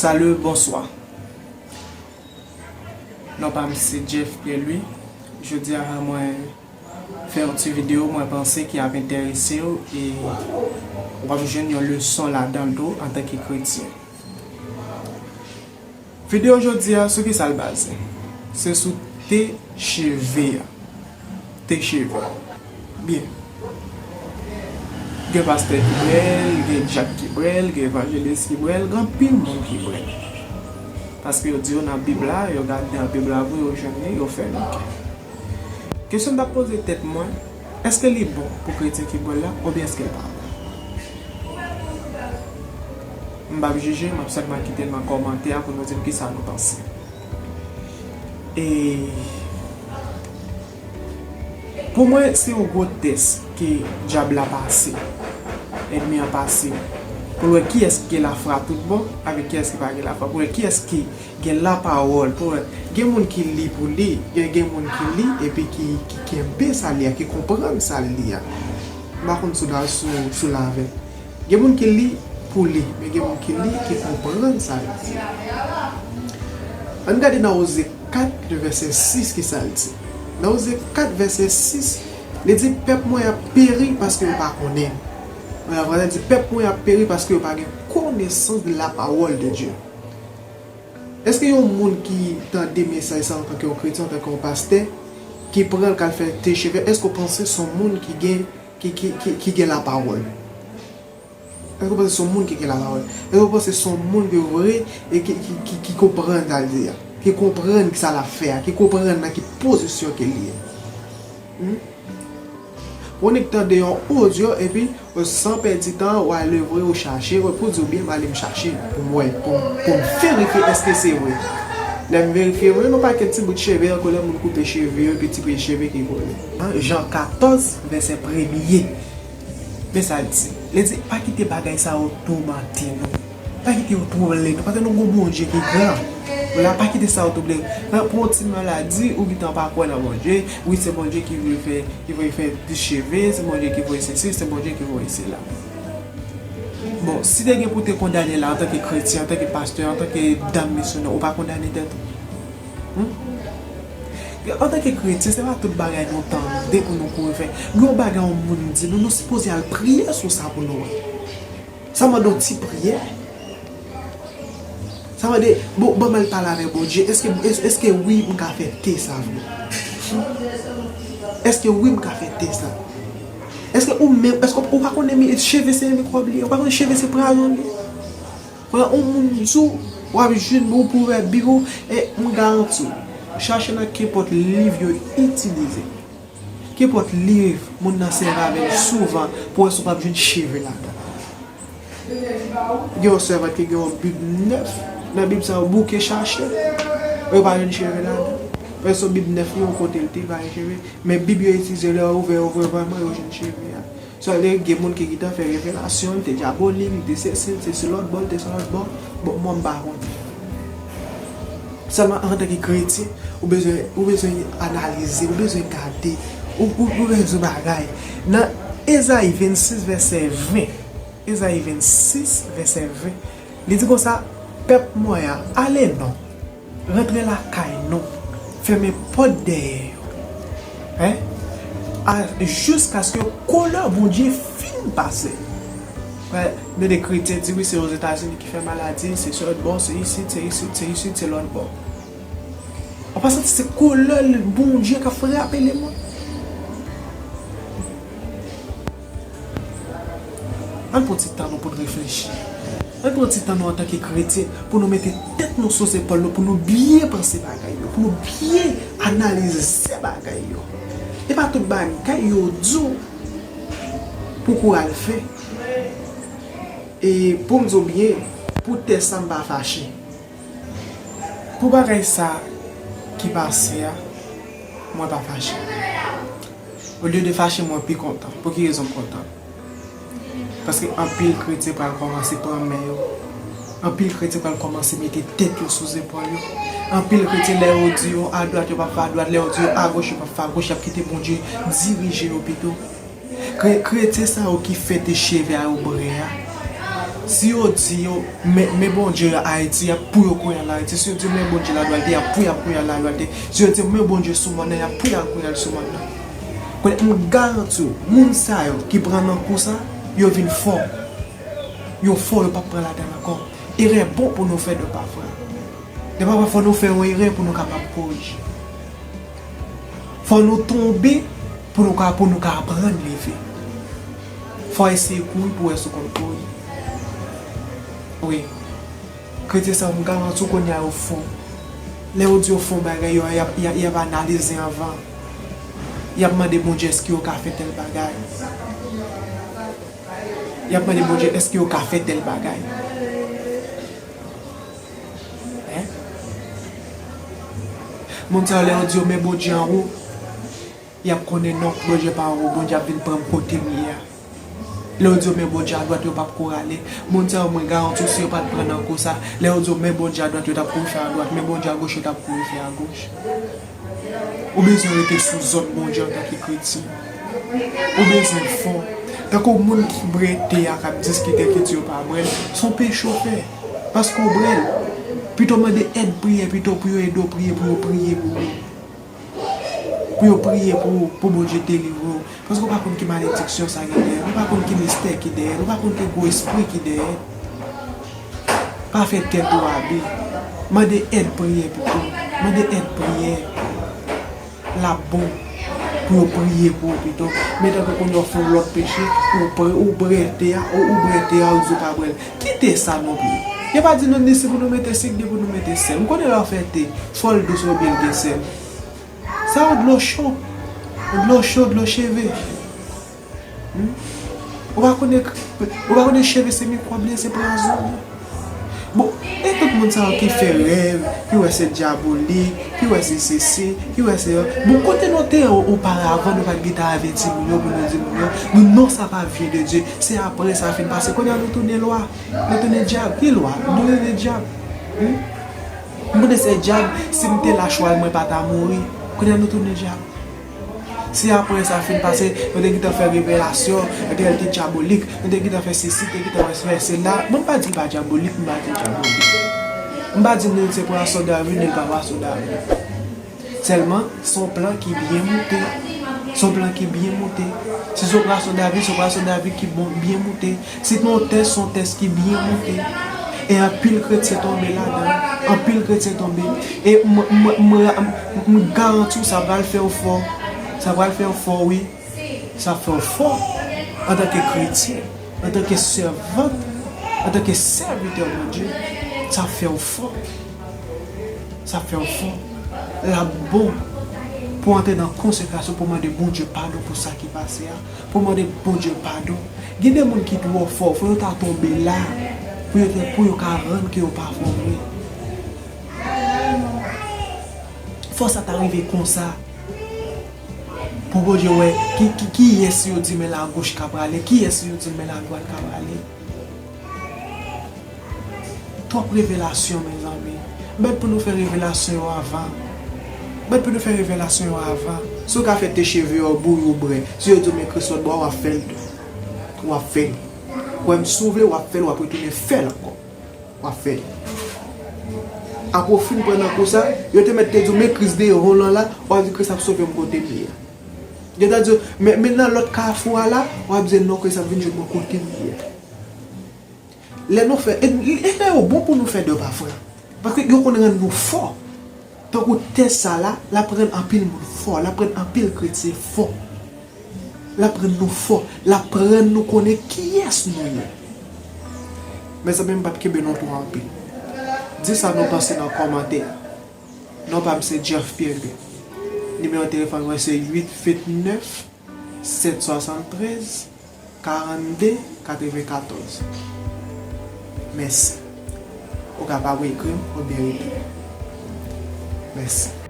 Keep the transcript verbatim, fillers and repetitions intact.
Salut, bonsoir. Non pa m se Jeff Pierre Louis. Jodi a mwen fè yon ti videyo mwen panse ki ap enterese w e w ap jwenn yon leson ladan l tou antanke kretyen. Videyo jodi a sou kisa l baze? Se sou te cheve a. Te cheve. Byen. Gen pastè ki bwè l, gen dyak ki bwè l, gen evanjelis ki bwè l, gen anpil moun ki bwè l. Paske yo di yo nan Bib la, yo gade nan Bib la pou yo jwenn li, yo fè li. Kesyon m t ap poze tèt mwen, èske li bon pou kretyen ki bwè l la, oubyen èske l pa bon? M p ap jije, m ap sèlman kite l nan kòmantè a pou nou di m kisa nou panse. E pou mwen, se yon gwo tès ke dyab la pase, ènmi an pase, pou l wè kiyès ki gen lafwa tout bon avèk kiyès ki pa gen lafwa, pou l wè kiyès ki gen lapawòl, pou l wè. Gen moun ki li pou li, gen, gen moun ki li epi ki, ki kenbe sa l li a, ki konprann sa l li a. M pa konn si w da-, si w, si w la avè m. Gen moun ki li pou li, men gen moun ki li ki konprann sa l di. Ann gade nan Oze kat, nan vèsè sis, ki sa l di. Nan Oze kat, vèsè sis, li di, pèp mwen ap peri paske yo pa konnen. An fransè, li di, pèp mwen ap peri paske yo pa gen konesans de la parole de Dieu. Èske yon moun ki tande mesaj sa antanke yon kretyen, antanke yon pastè, ki pran l k al fè te cheve, èske w panse se yon moun ki gen, ki, ki, ki, ki gen lapawòl? Èske w panse se yon moun ki gen lapawòl? Èske w panse se yon moun ki vre e ki, ki, ki, ki konprann sa l di a? Ki konprann sa l ap fè a? Ki konprann nan ki pozisyon ke l ye? Hmm? Ou nik tande yon odyo epi, san pèdi tan, w al leve, ou chache, ou pou di w byen, m ale m chache pou m wè, pou, pou m verifye èske se vre. Lè m verifye, m wè yon pakèt ti bout cheve, tankou lè moun koupe cheve yo, epi ti bout cheve ki kole. Jan katòz, vèsè premye. Men sa l di. Li di, pa kite bagay sa yo toumante nou. Pa kite yo twouble nou. Paske nou gon Bondye ki gran. Ou la, pa kite sa yo twouble nou. Pou yon ti maladi, ou gentan pa kwè nan Bondye. Wi, se Bondye ki vle fè, ki voye fè plis cheve, se Bondye ki voye sesi, se Bondye ki voye sela. Bon, si te gen pou te kondane la antanke kretyen, antanke pastè, antanke dam misyonè, ou pa kondane tèt ou? Hmm? Antanke kretyen, se pa tout bagay nou tande pou nou kouri fè. Gen yon bagay yon moun di nou, nou sipoze al priye sou sa pou nou wè. Sa mande yon ti priyè. Sa mande, bon, ban m al pale avèk Bondye. Èske, èske, èske wi, m ka fè te sa vre? Èske wi, m ka fè te sa? Èske ou menm, èske ou pa konnen mi-, cheve se mikwòb li ye? Ou pa konnen cheve se pwazon li ye? Wè, yon moun di w, w ap jwenn, ou pou wè Bib ou, e m garanti w, chache nan kenpòt liv yo itilize. Kenpòt liv moun nan sèvi avè l souvan, pou wè si w p ap jwenn cheve ladan. Gen yon sèvant ki gen yon Bib nèf, nan Bib sa yo bouke chache, yo pa jwenn cheve ladan. Wè se yon Bib nèf li, yon kote l te, pa gen cheve. Men Bib yo itilize, lè yo ouvè, yo ouvè vrèman, yo jwenn cheve a. Sa vle di gen moun ki gentan fè revelasyon, li te dyabolik, li te sesi, li te sou lòt bò, li te sou lòt bò. Bon, mwen m pa konnen. Sèlman antanke kretyen, ou bezwen, ou bezwen analize, ou bezwen gade, ou, ou, ou bezwen bagay. Nan Ezayi vennsis vèsè ven, Ezayi vennsis vèsè ven, li di konsa, pèp mwen an, ale non. Rantre lakay nou, fèmen pòt dèyè yo. Hein? A, jiskaske kolè Bondye fin pase. Wè, men de kretyen di wi, se Ozetazini ki fè maladi, se lòt bò, se isit, se isit, se isit, se lòt bò. Ou pa santi se kolè Bondye k ap frape lemonn? Ann pran ti tan nou pou n reflechi. Ann pran ti tan nou antanke kretyen pou nou mete tèt nou sou zepòl nou, pou nou byen panse bagay yo, pou nou byen analize bagay yo. E pa tout bagay yo di w pou w al fè. E pou m di w byen, pou tès sa m pa fache. Pou bagay sa ki pase a, mwen pa fache. Olye de fache, mwen pi kontan. Pou ki rezon m kontan? Paske anpil kretyen pral kòmanse pran men yo. Anpil kretyen pral kòmanse mete tèt yo sou zepòl yo. Anpil kretyen, lè yo di yo adwat, yo p ap fè adwat. Lè yo di yo agoch, yo p ap fè agoch. Y ap kite Bondye dirije yo pito. Kre-, kretyen sa yo ki fè te cheve a yo bwè a, Si yo di yo, men, men Bondye Ayiti, y ap pou yo kouri al Ayiti. Si yo di yo, men Bondye Ladwalte, y ap pou y al kouri al Ladwalte. Si yo di yo, men Bondye sou mòn nan, y ap pou y al kouri al sou mòn nan. Konnen, m garanti w, moun sa yo ki pran nan kou sa, yo vin fò. Yo fò, yo p ap pran ladan l ankò. Erè bon pou nou fè de pafwa. De pafwa, fò nou fè yon erè pou nou kapab korije. Fò nou tonbe pou nou ka, pou nou ka aprann leve. Fò w eseye kouri pou w wè si w konn kouri. Wi. Kretyen sa yo, m garanti w kounye a yo fò. Lè yo di yo fè yon bagay, yo, y ap, y ap, y ap analize anvan. Y ap mande Bondye èske yo ka fè tèl bagay. Y ap mande Bondye èske yo ka fè tèl bagay. Hein? Moun sa yo, lè yo di yo men Bondye anwo, y ap konnen non, Bondye pa anwo, Bondye ap vin pran m kote m ye a. Lè yo di yo men Bondye adwat, yo p ap ko rale. Moun sa yo, mwen garanti w, si yo pa t pran nan kou sa, lè yo di yo men Bondye adwat, yo t ap kouri fè adwat, men Bondye agoch, yo t ap kouri fè agoch. Ou bezwen rete sou zòd Bondye antanke kretyen. Ou bezwen fò. Tankou moun ki bwè te a, k ap diskite, ki di yo pa bwè l, se yon peche w fè. Paske w bwè l. Pito mande èd priyè, pito pou yo ede w priye, pou yo priye pou ou. Pou yo priye pou ou, pou Bondye delivre w. Paske w pa konn ki malediksyon sa gen dèyè l, ou pa konn ki mistè ki dèyè l, ou pa konn ki gwo espri ki dèyè l. Pa fè tèt ou abe. Mande èd priyè pito. Mande èd priyè. L ap bon pou yo priye pou ou pito. Men tankou kounye a w fè yon lòt peche, ou pre-, ou bwè te a, ou, ou bwè te a, ou di w pa bwè l. Kite sa non plis. Yo pa di nou ni si pou nou mete sik, ni pou nou mete sèl. M konnen lè w fè te, fò l dous oubyen l gen sèl. Sa yo dlo cho. Dlo cho, dlo cheve. Hmm? Ou pa konnen, ou pa konnen cheve se mikwòb li ye, se pwazon li ye. Bon, e tout moun sa yo ki fè rèv, ki wè se dyabolik, ki wè se sesi, ki wè se... Bon, kote nou te ye oparavan, nou pa t gentan avèti moun yo pou nou di moun yo, non, non, sa pa vyen de Dye. Se apre sa fin pase, kounye a nou tounen lwa, nou tounen dyab. Ki lwa? Nou tounen dyab. Hmm? M konnen se dyab, si m te lach wal mwen pa ta mouri. Kounye a nou tounen dyab. Si apre sa fin pase, nou te gentan fè revelasyon, nou te wè l te dyabolik, nou te gentan fè sesi, te gentan fè sela. Bon, m pa di l pa dyabolik, m pa di l dyabolik. M pa di ni l se pwason David, ni l pa pwason David. Sèlman, se yon plan ki byen moute. Se yon plan ki byen moute. Si se yon pwason David, se yon pwason David ki bon, byen moute. Se te yon tès, se yon tès ki byen moute. E anpil kretyen tonbe ladan. Anpil kretyen tonbe. E m, m, m, m, m garanti w sa pral fè w fò. Sa pral fè w fò, wi. Sa fè w fò. Antanke kretyen, antanke sèvant, antanke sèvitè Bondye, sa fè w fò. Sa fè w fò. L ap bon pou w antre nan konsekrasyon, pou w mande Bondye padon pou sa ki pase a. Pou w mande Bondye padon. Gen de moun ki twò fò, fò yo ta tonbe la, pou yo te, pou yo ka rann ke yo pa fò vre. Fò sa ta rive konsa. Pou Bondye wè ki, ki, kiyès yo di men lagoch ka prale, kiyès yo di men ladwat ka prale. Twòp revelasyon, mezanmi. Mèt pou nou fè revelasyon yo avan. Mèt pou nou fè revelasyon yo avan. Si w ka fè te cheve w bouyi w bwè, si yo di w men Kris sot bò, w ap fè l tou. W ap fè l. Kwè m, si w vle, w ap fè l, w ap retounen fè l ankò. W ap fè l. Apre w fin pran nan kou sa, yo te mèt te di w men Kris deyò hon lan la, w ap di Kris ap sove m kote m ye a. Yo ta di w, men, men nan lòt kafou a la, w ap di non, Kris ap vin jwenn mwen kote m ye a. Lè nou fè, e, e lè yo bon pou nou fè de pafwa. Paske yo konn rann nou fò. Tankou tès sa la, l ap rann anpil moun fò, l ap rann anpil kretyen fò. L ap rann nou fò, l ap rann nou konnen kiyès nou ye. Mezanmi, m p ap kenbe nou twò anpil. Di sa nou panse nan kòmantè. Non pa m se Jeff Pierre. Nimewo telefòn mwen se uit vennèf, sèt swasanntrèz, karannde, katrevenkatòz. Mèsi. Ou kapab ekri m oubyen rele m. Mèsi.